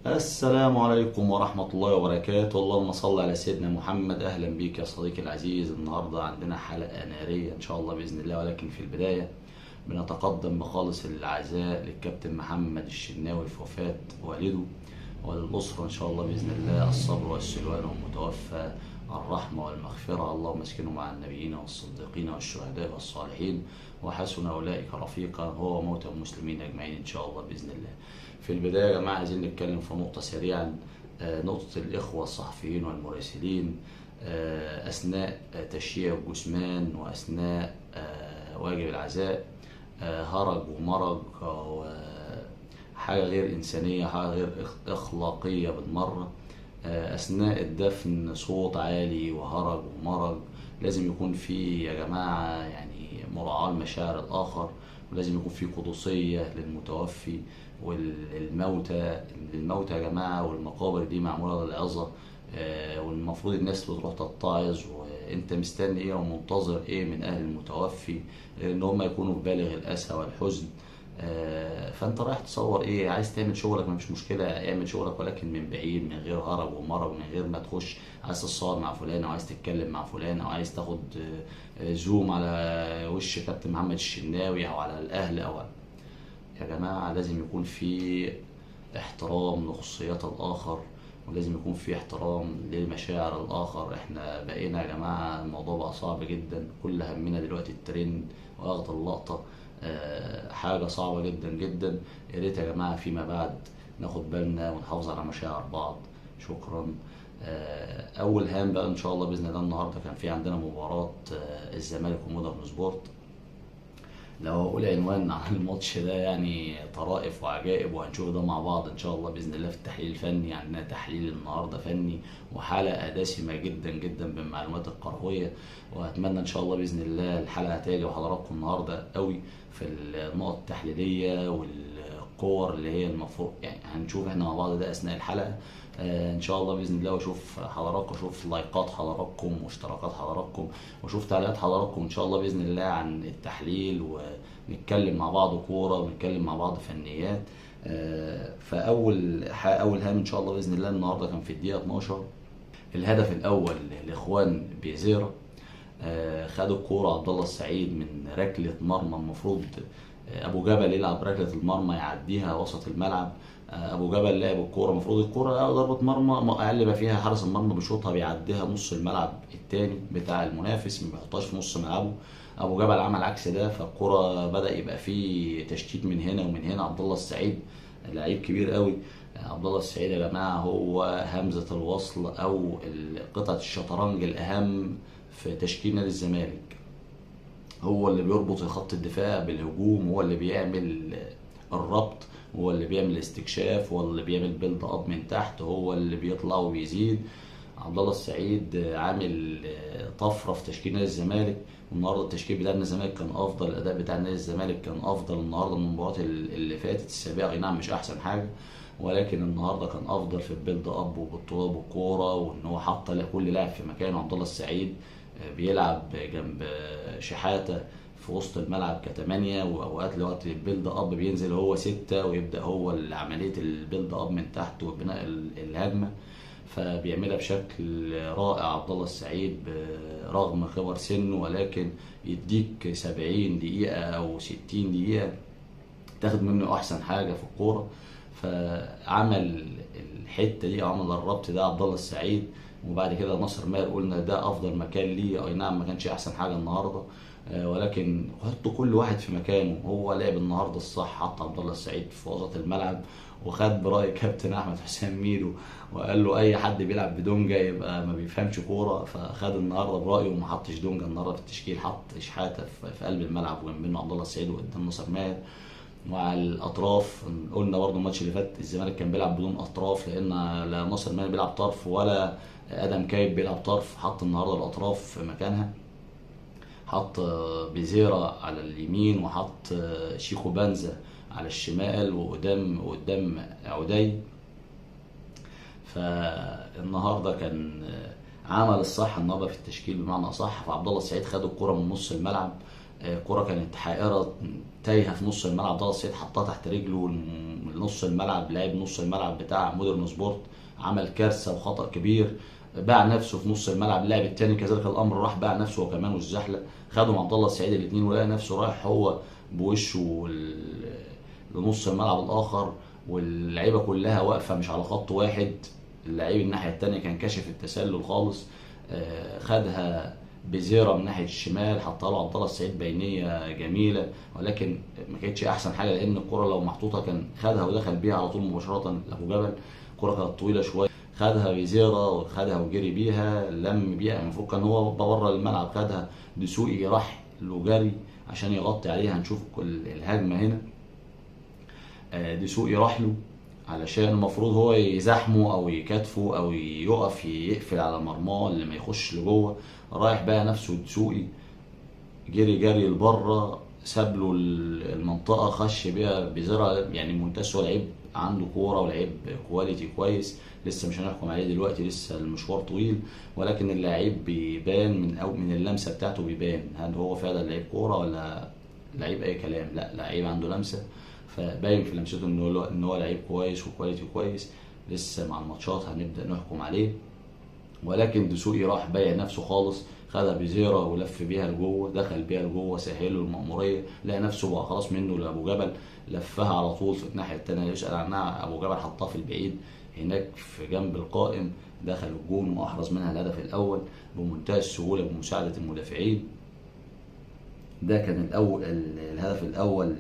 السلام عليكم ورحمة الله وبركاته. اللهم صل على سيدنا محمد. أهلا بيك يا صديقي العزيز. النهاردة عندنا حلقة نارية إن شاء الله بإذن الله، ولكن في البداية بنتقدم بخالص العزاء للكابتن محمد الشناوي في وفاة والده وللأسرة إن شاء الله بإذن الله الصبر والسلوان، والمتوفى الرحمة والمغفرة. اللهم اسكنه مع النبيين والصديقين والشهداء والصالحين، وحسن أولئك رفيقا، هو موتى المسلمين أجمعين إن شاء الله بإذن الله. في البداية يا جماعة عايزين نتكلم في نقطة سريعا، نقطة الإخوة الصحفيين والمراسلين أثناء تشييع الجثمان وأثناء واجب العزاء، هرج ومرج وحاجة غير إنسانية، حاجة غير أخلاقية بالمرة. أثناء الدفن صوت عالي وهرج ومرج. لازم يكون في يا جماعة يعني مراعاة لمشاعر الآخر، ولازم يكون في قدسية للمتوفي والموتى. الموتى يا جماعة والمقابر دي معمولة للعظة، والمفروض الناس بتروح تتعظ. وانت مستني ايه ومنتظر ايه من اهل المتوفي غير ان هم يكونوا في بالغ الاسى والحزن؟ فانت رايح تصور ايه؟ عايز تعمل شغلك مفيش مشكلة، اعمل شغلك، ولكن من بعيد، من غير هرج ومرج، من غير ما تخش عايز تتصور مع فلان او عايز تتكلم مع فلان او عايز تاخد زوم على وش كابتن محمد الشناوي او على الاهل او على... يا جماعة لازم يكون في احترام لخصوصيات الاخر، ولازم يكون في احترام لمشاعر الاخر. احنا بقينا يا جماعة الموضوع بقى صعب جدا، كل همنا دلوقتي الترند واخد اللقطة، حاجة صعبة جدا جدا. يا ريت يا جماعة فيما بعد ناخد بالنا ونحافظ على مشاعر بعض. شكرا. اول هام بقى ان شاء الله باذن الله، النهارده كان في عندنا مباراة الزمالك ومودرن سبورت. لو اقول عنوان عن الماتش ده يعني طرائف وعجائب، وهنشوف ده مع بعض ان شاء الله باذن الله في التحليل الفني. عندنا تحليل النهارده فني وحلقه دسمة جدا جدا بالمعلومات الكروية، واتمنى ان شاء الله باذن الله الحلقة هتعجب حضراتكم النهارده قوي في النقط التحليلية والكور اللي هي المفروض يعني هنشوف احنا مع بعض ده اثناء الحلقة ان شاء الله باذن الله. واشوف حضراتكم، اشوف لايكات حضراتكم واشتراكات حضراتكم، واشوف تعليقات حضراتكم ان شاء الله باذن الله عن التحليل، ونتكلم مع بعض كورة ونتكلم مع بعض فنيات. فاول اول هام ان شاء الله باذن الله النهارده كان في الدقيقة 12 الهدف الاول لاخوان بيزيرا. خدوا الكورة عبد الله السعيد من ركلة مرمى، المفروض ابو جبل يلعب ركلة المرمى يعديها وسط الملعب. ابو جبل لعب الكورة، المفروض الكورة ضربه مرمى اقل ما فيها حارس المرمى بيشوطها بيعديها نص الملعب الثاني بتاع المنافس، ما بيحطهاش في نص ملعبه. ابو جبل عمل عكس ده، فالكوره بدا يبقى فيه تشتيت من هنا ومن هنا. عبد الله السعيد لعيب كبير قوي. عبد الله السعيد يا جماعة هو همزه الوصل او قطعه الشطرنج الاهم في تشكيل نادي الزمالك، هو اللي بيربط خط الدفاع بالهجوم، هو اللي بيعمل الربط، هو اللي بيعمل الاستكشاف، هو اللي بيعمل build up من تحت، هو اللي بيطلع وبيزيد. عبد الله السعيد عامل طفرة في تشكيل نادي الزمالك، والنهارده التشكيل بتاع نادي الزمالك كان افضل، الاداء بتاع نادي الزمالك كان افضل النهارده من المباريات اللي فاتت السابقة. اي نعم مش احسن حاجة، ولكن النهارده كان افضل في ال build up وبالطلب الكورة، وان هو حط كل لاعب في مكانه. عبد الله السعيد بيلعب جنب شحاته في وسط الملعب كتمانية، واوقات لوقت ال build up بينزل هو 6 ويبدا هو عملية ال build up من تحت وبناء الهجمة، فبيعملها بشكل رائع عبد الله السعيد برغم كبر سنة، ولكن يديك 70 دقيقة او 60 دقيقة تاخد منه احسن حاجة في الكورة. فعمل الحتة دي، عمل الربط ده عبد الله السعيد. وبعد كده ناصر ماهر قلنا ده افضل مكان ليه، اي نعم ما كانش احسن حاجة النهارده، ولكن حطوا كل واحد في مكانه. هو لعب النهارده الصح، حط عبد الله السعيد في وسط الملعب، وخد براي كابتن احمد حسام ميدو وقال له اي حد بيلعب بدونجا يبقى ما بيفهمش كورة، فخد النهارده برايه وما حطش دونجا النهارده في التشكيل، حط شحاته في قلب الملعب وجنب منه عبد الله السعيد وقدام ناصر ماهر. وعلى الاطراف قلنا برضو الماتش اللي فات الزمالك كان بيلعب بدون اطراف، لان لا ناصر ماهر بيلعب طرف ولا ادم كايب بيلعب طرف. حط النهارده الاطراف في مكانها، حط بيزيرا على اليمين وحط شيخو بنزا على الشمال وقدام عدي. فالنهارده كان عمل الصح النهارده في التشكيل بمعنى اصح. فعبد الله السعيد خد الكرة من نص الملعب، كرة كانت حائرة تايهة في نص الملعب، عبد الله السعيد حطها تحت رجله نص الملعب، لعب نص الملعب بتاع مودرن سبورت، عمل كارثة وخطأ كبير، باع نفسه في نص الملعب. اللاعب الثاني كذلك الامر، راح باع نفسه وكمان والزحله، خدهم عبد الله السعيد الاثنين، ولقى نفسه رايح هو بوشه لنص الملعب الاخر، واللعيبة كلها واقفة مش على خط واحد. اللعيب الناحية الثانية كان كاشف التسلل خالص، خدها بزيره من ناحية الشمال، حطها له عبد الله السعيد بينيه جميلة، ولكن ما كانتش احسن حاجة، لان الكره لو محطوطة كان خدها ودخل بيها على طول مباشرة لابو جبل. الكره كانت طويلة شوية، خدها بزيره وخدها وجري بيها، لم بيها، المفروض كان هو بره الملعب، خدها دسوقي راح له جري عشان يغطي عليها. هنشوف الهجمة هنا، دسوقي راح له علشان المفروض هو يزاحمه او يكاتفه او يقف يقفل على مرماه اللي ما يخش لجوه، رايح بقى نفسه دسوقي جري جري لبره، ساب له المنطقة، خش بيها بزرعه. يعني منتهى لعيب عنده كورة ولعيب quality كويس، لسه مش هنحكم عليه دلوقتي، لسه المشوار طويل، ولكن اللعيب بيبان من أو من اللمسة بتاعته، بيبان هل هو فعلا لعيب كورة ولا لعيب اي كلام. لا، لعيب عنده لمسه، فباين في لمسته ان هو لعيب كويس و quality كويس. لسه مع الماتشات هنبدا نحكم عليه. ولكن دسوقي راح بايع نفسه خالص، خدها بزيره ولف بيها لجوه، دخل بيها لجوه، سهلة المأموريه، لقى نفسه بقى خلاص منه لابو جبل، لفها على طول في الناحية الثانية يسأل عنها ابو جبل، حطها في البعيد هناك في جنب القائم، دخل الجون واحرز منها الهدف الاول بمنتهى السهولة بمساعدة المدافعين. ده كان الاول الهدف الاول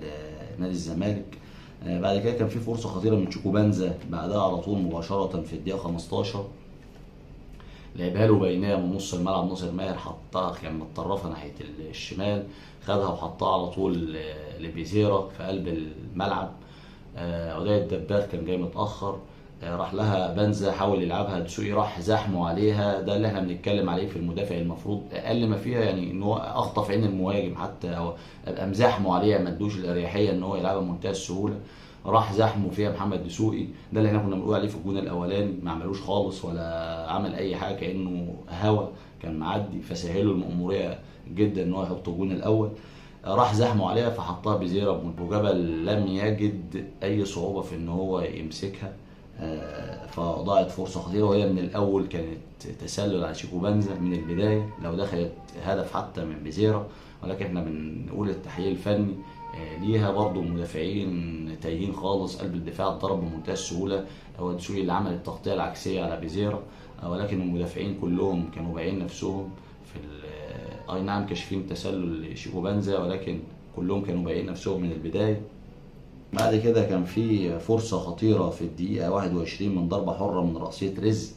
نادي الزمالك. بعد كده كان في فرصة خطيرة من شيكوبانزا بعدها على طول مباشرة في الدقيقة 15، لعبها له بينيه من نص الملعب، ناصر ماهر حطها، كان متطرفة ناحية الشمال، خدها وحطها على طول لبيزيرا في قلب الملعب. عدي الدباغ كان جاي متاخر، راح لها بنزا حاول يلعبها، دسوقي راح زحمة عليها. ده اللي احنا بنتكلم عليه في المدافع، المفروض اقل ما فيها يعني ان هو اخطف عين المهاجم حتى، او ابقى مزاحمه عليها، ما ادوش الاريحيه ان هو يلعبها بمنتهى السهولة. راح زحمة فيها محمد دسوقي، ده اللي احنا كنا بنقول عليه في الجون الاولاني، ما عملوش خالص ولا عمل اي حاجة، كانه هوا كان معدي، فسهلوا المأموريه جدا ان هو يحط الجون الاول. راح زحمة عليها فحطها بزيره، ابو جبل لم يجد اي صعوبة في ان هو يمسكها، فضاعت فرصة خطيرة، وهي من الاول كانت تسلل على شيكوبانزا من البداية، لو دخلت هدف حتى من بزيره. ولكن احنا بنقول التحليل الفني ليها برضو، مدافعين تايهين خالص، قلب الدفاع اتضرب بمنتهى السهولة، هو دسوقي اللي عمل التغطية العكسيه على بزيره، ولكن المدافعين كلهم كانوا بايعين نفسهم في اي نعم كاشفين تسلل شيكوبانزا، ولكن كلهم كانوا بايعين نفسهم من البداية. بعد كده كان في فرصة خطيرة في الدقيقة 21 من ضربه حره من رأسية رزق،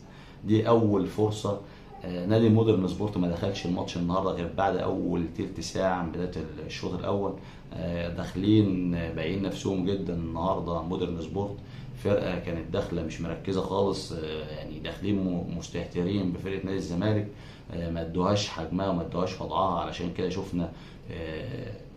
دي اول فرصة. نادي مودرن سبورت ما دخلش الماتش النهارده غير بعد اول تلت ساعة من بداية الشوط الاول، داخلين بايعين نفسهم جدا النهارده. مودرن سبورت فرقه كانت داخله مش مركزه خالص، يعني داخلين مستهترين بفرقة نادي الزمالك، ما ادوهاش حجمها وما ادوهاش وضعها. علشان كده شفنا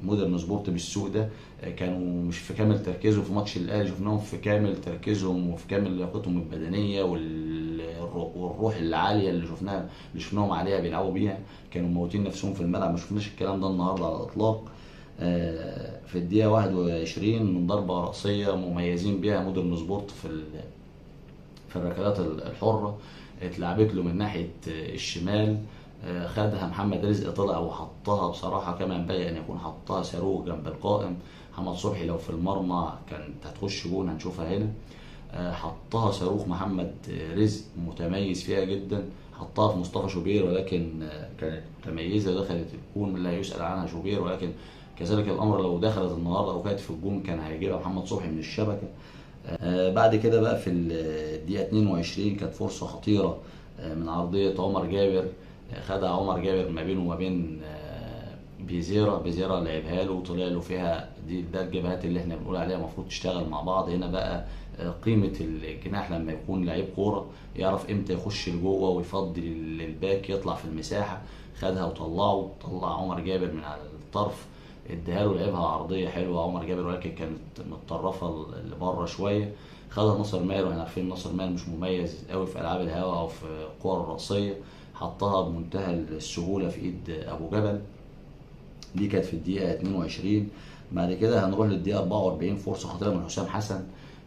مودرن سبورت بالسوق ده، كانوا مش في كامل تركيزهم في ماتش الاهلي، شفناهم في كامل تركيزهم وفي كامل لياقتهم البدنية والروح العالية اللي شفناهم عليها بيلعبوا بيها، كانوا موتين نفسهم في الملعب. ما شفناش الكلام ده النهارده على الاطلاق. في الدقيقة 21 من ضربه راسية مميزين بيها مودرن سبورت في الركلات الحرة، اتلعبت له من ناحية الشمال، خدها محمد رزق طلع وحطها بصراحة كما ينبغي ان يكون، حطها صاروخ جنب القائم. محمد صبحي لو في المرمى كانت هتخش جون، هنشوفها هنا. حطها صاروخ محمد رزق متميز فيها جدا، حطها في مصطفى شوبير، ولكن كانت متميزة دخلت الجون لا يسأل عنها شوبير، ولكن كذلك الامر لو دخلت النهارده او كانت في الجون كان هيجيبها محمد صبحي من الشبكة. بعد كده بقى في الدقيقة 22 كانت فرصة خطيرة من عرضية عمر جابر، خدها عمر جابر ما بينه وما بين بيزيرا، بيزيرا لعبها له وطلع له فيها. دي ده الجبهات اللي احنا بنقول عليها المفروض تشتغل مع بعض. هنا بقى قيمة الجناح لما يكون لعيب كورة يعرف امتى يخش لجوه ويفضي للباك يطلع في المساحة، خدها وطلعه، طلع عمر جابر من على الطرف اديها له، لعبها عرضية حلوة عمر جابر ولكن كانت متطرفة لبره شوية، خدها ناصر ماهر، واحنا عارفين ناصر ماهر مش مميز قوي في العاب الهواء او في الكور الراسية، حطها بمنتهى السهولة في ايد ابو جبل. دي كانت في الدقيقة 22. بعد كده هنروح للدقيقه 44، فرصة خطيرة من حسام حسن،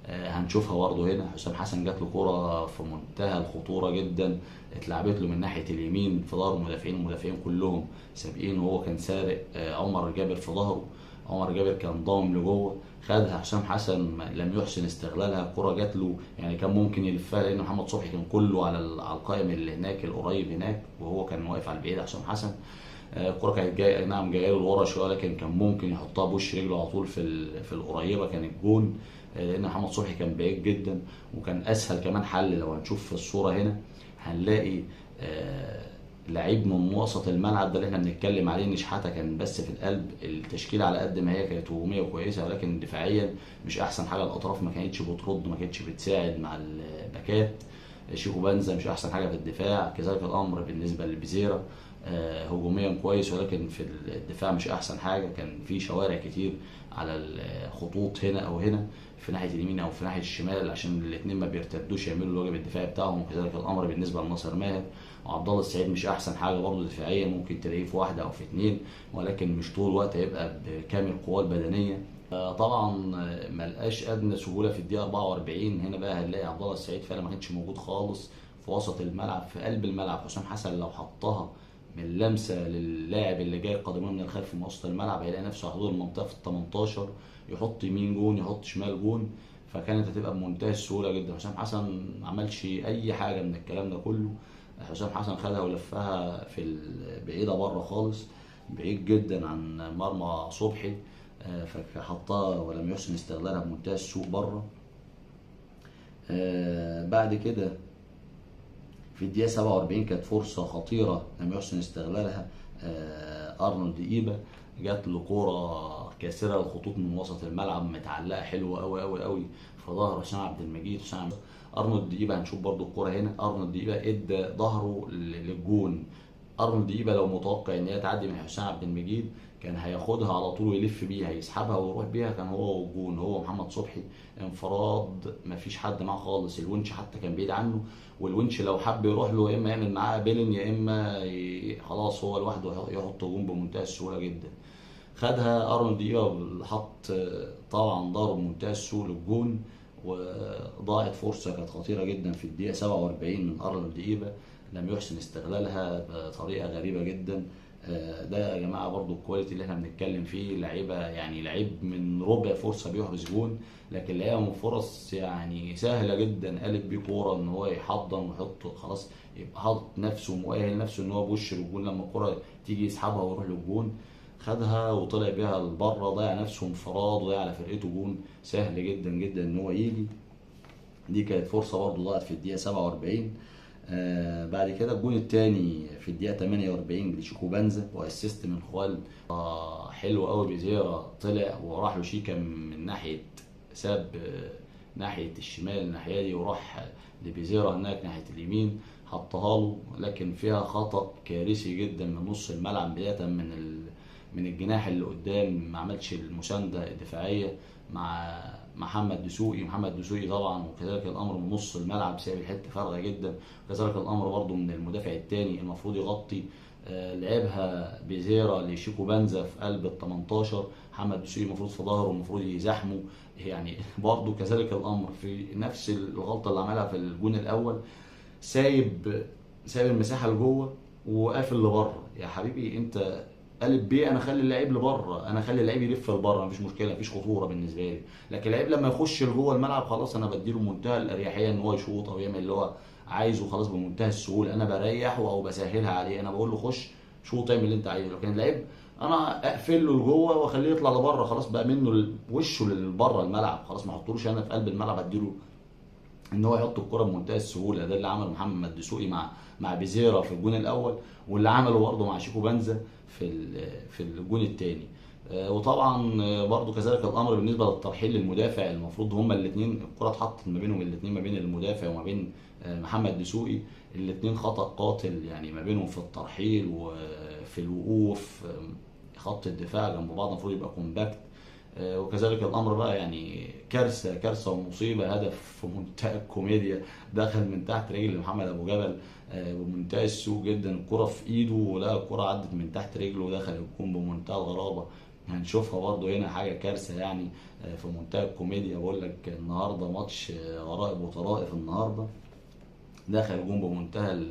هنشوفها برضه هنا. حسام حسن جات له كرة في منتهى الخطورة جدا، اتلعبت له من ناحية اليمين في ظهر المدافعين، المدافعين كلهم سابقين وهو كان سارق عمر جابر في ظهره، عمر جابر كان ضام لجوه، خدها حسام حسن لم يحسن استغلالها، الكرة جات له يعني كان ممكن يلفها، لان محمد صبحي كان كله على القائم اللي هناك القريب هناك، وهو كان واقف على البعيد حسام حسن. الكرة كانت جاية، نعم جاية له لورا شوية، لكن كان ممكن يحطها بوش رجله على طول في القريبة كان الجون، لان محمد صبحي كان بعيد جدا، وكان اسهل كمان حل. لو هنشوف في الصورة هنا هنلاقي لعيب من وسط الملعب ده اللي احنا بنتكلم عليه، ان شحاته كان بس في القلب. التشكيلة على قد ما هي كانت هجومية وكويسة، ولكن دفاعيا مش احسن حاجة. الاطراف ما كانتش بترد، ما كانتش بتساعد مع الباكات. شيكو بنزا مش احسن حاجة في الدفاع، كذلك الامر بالنسبة لبيزيرا، هجوميا كويس ولكن في الدفاع مش احسن حاجة. كان في شوارع كتير على الخطوط هنا او هنا، في ناحية اليمين او في ناحية الشمال، عشان الاثنين ما بيرتدوش يعملوا الواجب الدفاعي بتاعهم. وكذلك الامر بالنسبة لناصر ماهر وعبد الله السعيد مش احسن حاجة برضه دفاعيا، ممكن تلاقيه في واحدة او في اثنين، ولكن مش طول الوقت هيبقى بكامل قواه البدنية. طبعا ما لقاش ادنى سهولة في الدقيقة 44. هنا بقى هنلاقي عبد الله السعيد فعلا ما كانش موجود خالص في وسط الملعب، في قلب الملعب. حسام حسن لو حطها من لمسه للاعب اللي جاي قدمه من الخلف من وسط الملعب هيلاقي نفسه على حدود المنطقة في ال 18، يحط يمين جون يحط شمال جون، فكانت هتبقى بمنتهى السهولة جدا. حسام حسن ما عملش اي حاجة من الكلام ده كله. حسام حسن خدها ولفها في البعيدة بره خالص، بعيد جدا عن مرمى صبحي، فحطها ولم يحسن استغلالها بمنتهى السوء بره. بعد كده في الدقيقة 47 كانت فرصة خطيرة لم يحسن استغلالها أرنولد إيبا، جات له كورة كاسرة الخطوط من وسط الملعب متعلقة حلوة أوي أوي أوي في ظهر حسام عبد المجيد. حسام أرنولد إيبا هنشوف برضو الكورة هنا، أرنولد إيبا إدى ظهره للجون. أرنولد إيبا لو متوقع إن هي تعدي من حسام عبد المجيد كان هياخدها على طول ويلف بيها، يسحبها ويروح بيها، كان هو والجون، هو محمد صبحي انفراد مفيش حد معاه خالص. الونش حتى كان بعيد عنه، والونش لو حب يروح له يا اما يعمل معاه بيلن يا اما خلاص هو لوحده يحط جون بمنتهى السهولة جدا. خدها ارنولد ايبا، حط طبعا ضرب بمنتهى السهولة للجون، وضاعت فرصة كانت خطيرة جدا في الدقيقة 47 من ارنولد ايبا لم يحسن استغلالها بطريقة غريبة جدا. ده يا جماعة برضو ال quality اللي احنا بنتكلم فيه، لعيبة يعني لعيب من ربع فرصة بيحرز جون، لكن لعيبة من فرص يعني سهلة جدا قالب بيه كورة ان هو يحضن ويحط، خلاص يبقى حاطط نفسه ومؤهل نفسه ان هو بوش للجون، لما الكورة تيجي يسحبها ويروح للجون. خدها وطلع بيها لبره، ضيع نفسه انفراد وضيع على فرقته جون سهل جدا جدا ان هو يجي. دي كانت فرصة برضو ضاعت في الدقيقة 47. بعد كده الجون الثاني في الدقيقة 48 لشيكو بنزا، و assist من خوال حلو قوي. بيزيرا طلع وراح له شيكا من ناحية، ساب ناحية الشمال الناحية دي وراح لبيزيرا هناك ناحية اليمين، حطها له، لكن فيها خطا كارثي جدا من نص الملعب، بداية من الجناح اللي قدام، ما عملش المساندة الدفاعية مع محمد دسوقي. محمد دسوقي طبعا وكذلك الامر من نص الملعب سايب الحتة فارغة جدا، وكذلك الامر برده من المدافع الثاني المفروض يغطي. لعبها بيزيرا لشيكو بنزا في قلب ال 18، محمد دسوقي المفروض في ظهره المفروض يزاحمه يعني، برده كذلك الامر في نفس الغلطة اللي عملها في الجون الاول، سايب المساحة لجوه وقافل لبره. يا حبيبي انت قالب بيه، انا اخلي اللعيب لبره، انا اخلي اللعيب يلف لبره، مفيش مشكلة، مفيش خطورة بالنسبة لي، لكن اللعيب لما يخش لجوه الملعب خلاص انا بديله منتهى الاريحيه ان هو يشوط او يعمل اللي هو عايزه، خلاص بمنتهى السهولة، انا بريحه او بسهلها عليه، انا بقول له خش شوط اعمل اللي انت عايزه. لكن اللعيب انا اقفل له لجوه واخليه يطلع لبره، خلاص بقى منه وشه لبره الملعب، خلاص ما احطلوش انا في قلب الملعب، اديله ان هو يحط الكره بمنتهى السهولة. ده اللي عمله محمد دسوقي مع بيزيرا في الجون الاول، واللي عمله برضه مع شيكو بنزا في الجون الثاني. وطبعا برضه كذلك الامر بالنسبة للترحيل للمدافع، المفروض هما الاثنين الكره اتحطت ما بينهم الاثنين، ما بين المدافع وما بين محمد دسوقي، الاثنين خطا قاتل يعني ما بينهم في الترحيل وفي الوقوف. خط الدفاع جنب بعض المفروض يبقى compact. وكذلك الامر بقى يعني كارثة كارثة ومصيبه، هدف في منتهى الكوميديا دخل من تحت رجل محمد ابو جبل بمنتهى السوء جدا، الكره في ايده ولا الكره عدت من تحت رجله ودخل الجون بمنتهى الغرابة. هنشوفها برضو هنا، حاجة كارثة يعني في منتهى الكوميديا. بقول لك النهارده ماتش غرائب وطرائف، النهارده دخل جون بمنتهى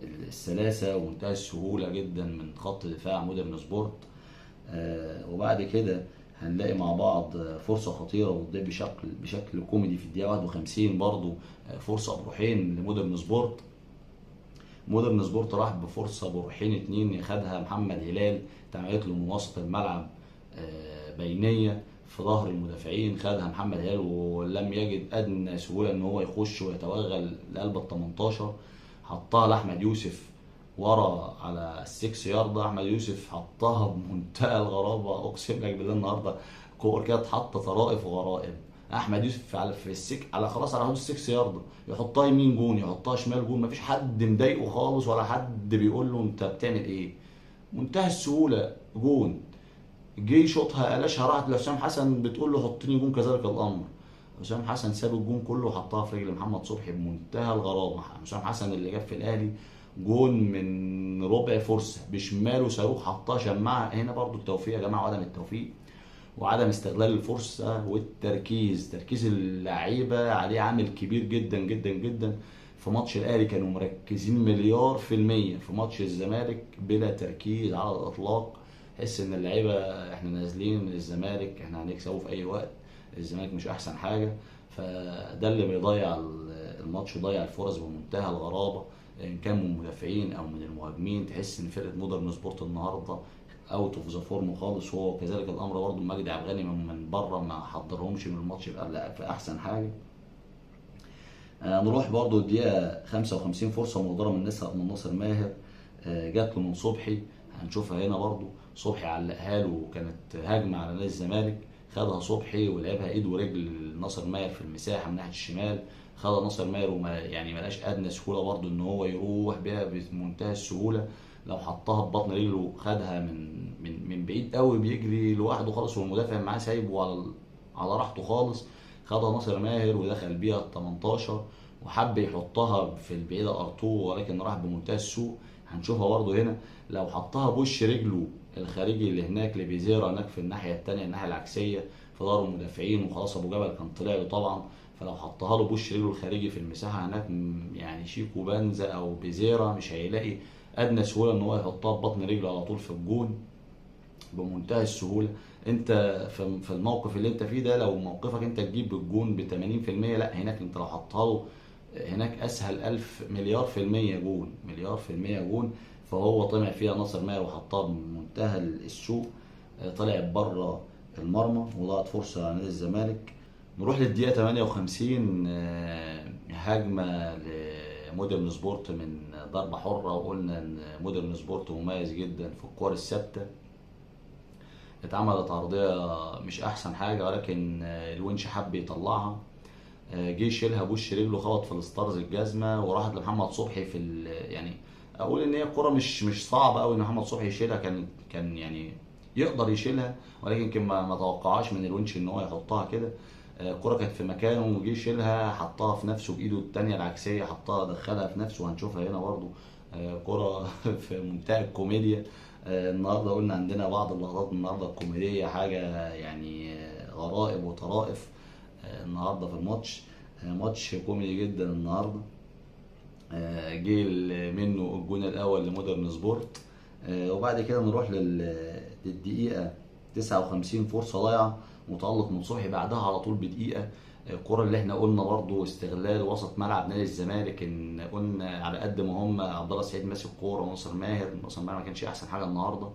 السلاسة ومنتهى السهولة جدا من خط دفاع مودرن سبورت. وبعد كده هنلاقي مع بعض فرصة خطيرة وتضيع بشكل كوميدي في الدقيقة 51 برضو، فرصة بروحين لمودرن سبورت. مودرن سبورت راح بفرصه بروحين 2 خدها محمد هلال، اتعملت له من وسط الملعب بينيه في ظهر المدافعين، خدها محمد هلال ولم يجد ادنى سهولة ان هو يخش ويتوغل لقلب ال 18، حطها لاحمد يوسف ورا على ال6 يارده. احمد يوسف حطها بمنتهى الغرابة، اقسم لك بالله النهارده كور كده اتحط طرائف وغرائب. احمد يوسف على في السك على خلاص على حدود ال6 يارده، يحطها يمين جون يحطها شمال جون، مفيش حد مضايقه خالص ولا حد بيقول له انت بتعمل ايه، منتهى السهولة جون. جه يشوطها قلشها راحت لحسام حسن بتقول له حطني جون، كذلك الامر حسام حسن ساب الجون كله وحطها في رجل محمد صبحي بمنتهى الغرابة. حسام حسن اللي جاب في الاهلي جون من ربع فرصة بشماله صاروخ حطها شماعة. هنا برضو التوفيق يا جماعة وعدم التوفيق وعدم استغلال الفرصة والتركيز، تركيز اللعيبة عليه عامل كبير جدا جدا جدا. في ماتش الاهلي كانوا مركزين 100%، في ماتش الزمالك بلا تركيز على الاطلاق. حس ان اللعيبة احنا نازلين من الزمالك احنا هنكسبه في اي وقت، الزمالك مش احسن حاجة، فده اللي بيضيع الماتش وضيع الفرص بمنتهى الغرابة ان كان من المدافعين او من المهاجمين. تحس ان فرقه مودرن سبورت النهارده out of the form خالص. وهو كذلك الامر برضه مجدي عبد الغني من بره ما حضرهمش من الماتش في احسن حاجة. نروح برضه الدقيقة 55 فرصة مهدره من ناصر ماهر، جات له من صبحي، هنشوفها هنا برضه. صبحي علقها له وكانت هجمة على نادي الزمالك، خدها صبحي ولعبها ايد ورجل ناصر ماهر في المساحة من ناحية الشمال، خدها ناصر ماهر وما يعني ملاش ادنى سهولة برضه ان هو يروح بيها بمنتهى السهولة. لو حطها ببطن رجله خدها من من من بعيد قوي، بيجري لوحده خالص والمدافع معاه سايبه على راحته خالص. خدها ناصر ماهر ودخل بيها ال 18 وحب يحطها في البعيدة ارتو، ولكن راح بمنتهى السوء. هنشوفها برضه هنا، لو حطها بوش رجله الخارجي اللي هناك لبيزيرا هناك في الناحية الثانية الناحية العكسيه في دار المدافعين، وخلاص ابو جبل كان طلع له طبعا، فلو حطها له بوش رجله الخارجي في المساحة هناك يعني شيكو بنزا او بيزيرا مش هيلاقي ادنى سهولة ان هو يحطها ببطن رجله على طول في الجون بمنتهى السهولة. انت في الموقف اللي انت فيه ده لو موقفك انت تجيب الجون ب 80%، لا هناك انت لو حطها له هناك اسهل 1000 مليار في المية جون، مليار في المية جون. فهو طمع فيها ناصر ماهر وحطها بمنتهى السوء، طلعت بره المرمى وضاعت فرصة على نادي الزمالك. نروح للدقيقه 58، هجمة لمودرن سبورت من ضربه حره، وقلنا ان مودرن سبورت مميز جدا في الكور الثابتة. اتعملت عرضية مش احسن حاجة، ولكن الونش حب يطلعها، جه يشيلها بوش رجله خبط في الستارز الجزمة وراحت لمحمد صبحي في يعني اقول ان هي الكره مش صعبة قوي ان محمد صبحي يشيلها، كان يعني يقدر يشيلها، ولكن يمكن ما توقعهاش من الونش ان هو يحطها كده. الكره كانت في مكانه وجه يشيلها حطها في نفسه بايده الثانية العكسيه، حطها دخلها في نفسه، وهنشوفها هنا برده كره في منتهى الكوميديا. النهارده قلنا عندنا بعض اللقطات النهارده الكوميدية، حاجة يعني غرائب وطرائف النهارده في الماتش، ماتش كوميدي جدا النهارده. جه منه الجون الاول لمودرن سبورت. وبعد كده نروح للدقيقه 59، فرصة ضايعة متالق من صبحي بعدها على طول بدقيقة. الكره اللي احنا قلنا برضو استغلال وسط ملعب نادي الزمالك، ان قلنا على قد ما هم عبد الله السعيد ماسك كورة وناصر ماهر، ناصر ماهر ما كانش احسن حاجة النهارده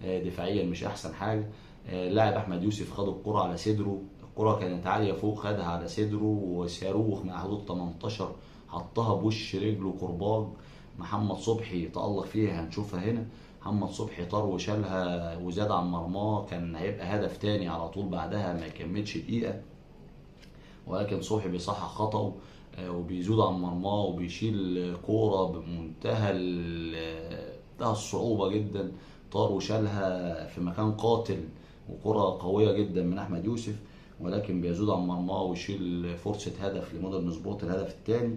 دفاعيا، مش احسن حاجة. لاعب احمد يوسف خد الكره على صدره، الكره كانت عالية فوق خدها على صدره وصاروخ مع حدود 18 حطها بوش رجله كرباج. محمد صبحي تألق فيها، هنشوفها هنا. محمد صبحي طار وشالها وزاد عن مرماه، كان هيبقى هدف تاني على طول بعدها ما يكملش دقيقة، ولكن صبحي بيصحح خطأه وبيزود عن مرماه وبيشيل كورة بمنتهى الصعوبة جدا، طار وشالها في مكان قاتل وكره قوية جدا من احمد يوسف، ولكن بيزود عن مرماه ويشيل فرصة هدف لمودرن سبورت الهدف الثاني.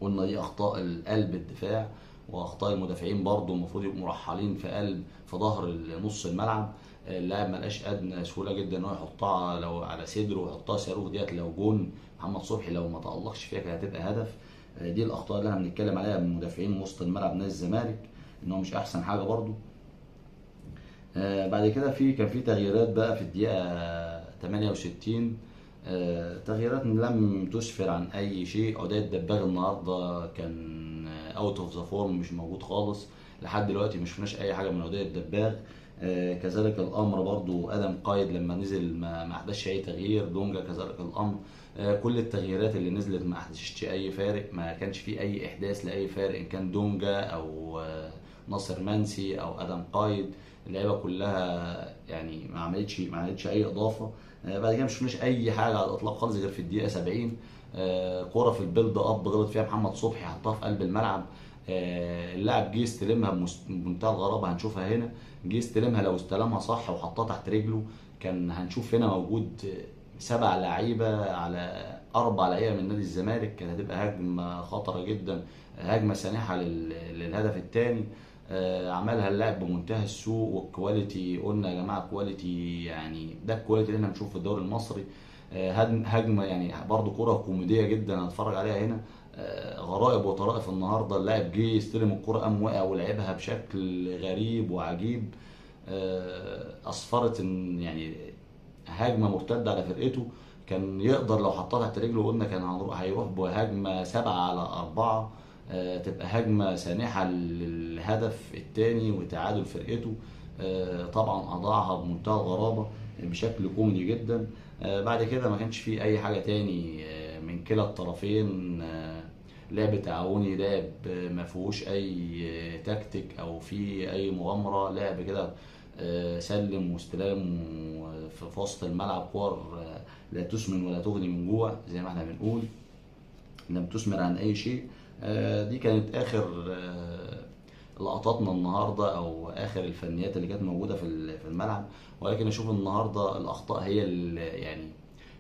قلنا دي اخطاء القلب الدفاع واخطاء المدافعين برضو، المفروض يبقوا مرحلين في قلب في ظهر نص الملعب. اللاعب ما لقاش ادنى سهولة جدا ان هو يحطها لو على صدره ويحطها صاروخ ديت، لو جون محمد صبحي لو ما تالقش فيها كانت هتبقى هدف. دي الاخطاء اللي احنا بنتكلم عليها من مدافعين وسط الملعب نادي الزمالك، ان هو مش احسن حاجة برضو. بعد كده كان في تغييرات بقى في الدقيقة 68، تغييرات لم تسفر عن اي شيء. عدي الدباغ النهارده كان out of the form، مش موجود خالص لحد دلوقتي، ما شفناش اي حاجة من عدي الدباغ. كذلك الامر برضو ادم قايد لما نزل ما احدثش اي تغيير. دونجا كذلك الامر. كل التغييرات اللي نزلت ما احدثتش اي فارق، ما كانش فيه اي احداث لاي فارق، ان كان دونجا او ناصر منسي او ادم قايد، اللعيبة كلها يعني ما عملتش اي اضافه. بعد كده ما شفناش اي حاجة على الاطلاق خالص غير في الدقيقة 70، كورة في ال build up غلط فيها محمد صبحي، حطها في قلب الملعب. اللاعب جه استلمها بمنتهى الغرابة، هنشوفها هنا، جه استلمها لو استلمها صح وحطها تحت رجله كان هنشوف هنا موجود 7 لعيبة على 4 لعيبة من نادي الزمالك، كانت هتبقى هجمة خطره جدا، هجمة سانحه للهدف الثاني. عملها اللاعب بمنتهى السوء وال quality. قلنا يا جماعة quality، يعني ده ال quality اللي احنا بنشوفه في الدوري المصري. هجمة يعني برده كره كوميدية جدا هنتفرج عليها هنا. غرائب وطرائف النهارده، اللاعب جه يستلم الكره قام واقع ولعبها بشكل غريب وعجيب، اسفرت ان يعني هجمة مرتدة على فرقته. كان يقدر لو حطها تحت رجله، قلنا كان هيروح بهجمه 7-4، تبقى هجمة سانحه للهدف الثاني وتعادل فرقته. طبعا اضاعها بمنتهى الغرابة بشكل كوميدي جدا. بعد كده ما كانش فيه اي حاجة تاني من كلا الطرفين. لعب تعاوني، لعب ما فيهوش اي تكتيك او فيه اي مغامرة، لعب كده سلم واستلام في وسط الملعب، كور لا تسمن ولا تغني من جوع زي ما احنا بنقول، لم تثمر عن اي شيء. دي كانت اخر لقطاتنا النهارده او اخر الفنيات اللي كانت موجودة في الملعب. ولكن اشوف النهارده الاخطاء هي اللي يعني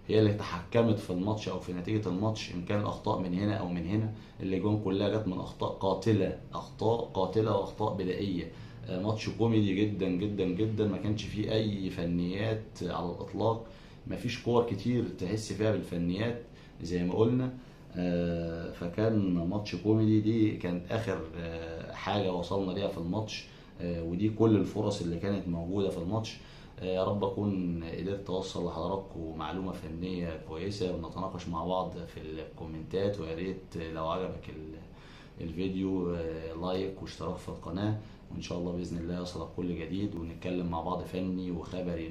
هي اللي تحكمت في الماتش او في نتيجة الماتش، ان كان الاخطاء من هنا او من هنا. الاجوان كلها جت من اخطاء قاتله، اخطاء قاتله واخطاء بدائية. ماتش كوميدي جدا جدا جدا، ما كانش فيه اي فنيات على الاطلاق، ما فيش كور كتير تحس فيها بالفنيات زي ما قلنا. فكان ماتش كوميدي. دي كانت اخر حاجة وصلنا ليها في الماتش، ودي كل الفرص اللي كانت موجودة في الماتش. يا رب اكون قدرت اوصل لحضراتكم معلومة فنية كويسة، ونتناقش مع بعض في الكومنتات. ويا ريت لو عجبك الفيديو like واشتراك في القناة، وان شاء الله باذن الله يصلك كل جديد ونتكلم مع بعض فني وخبري.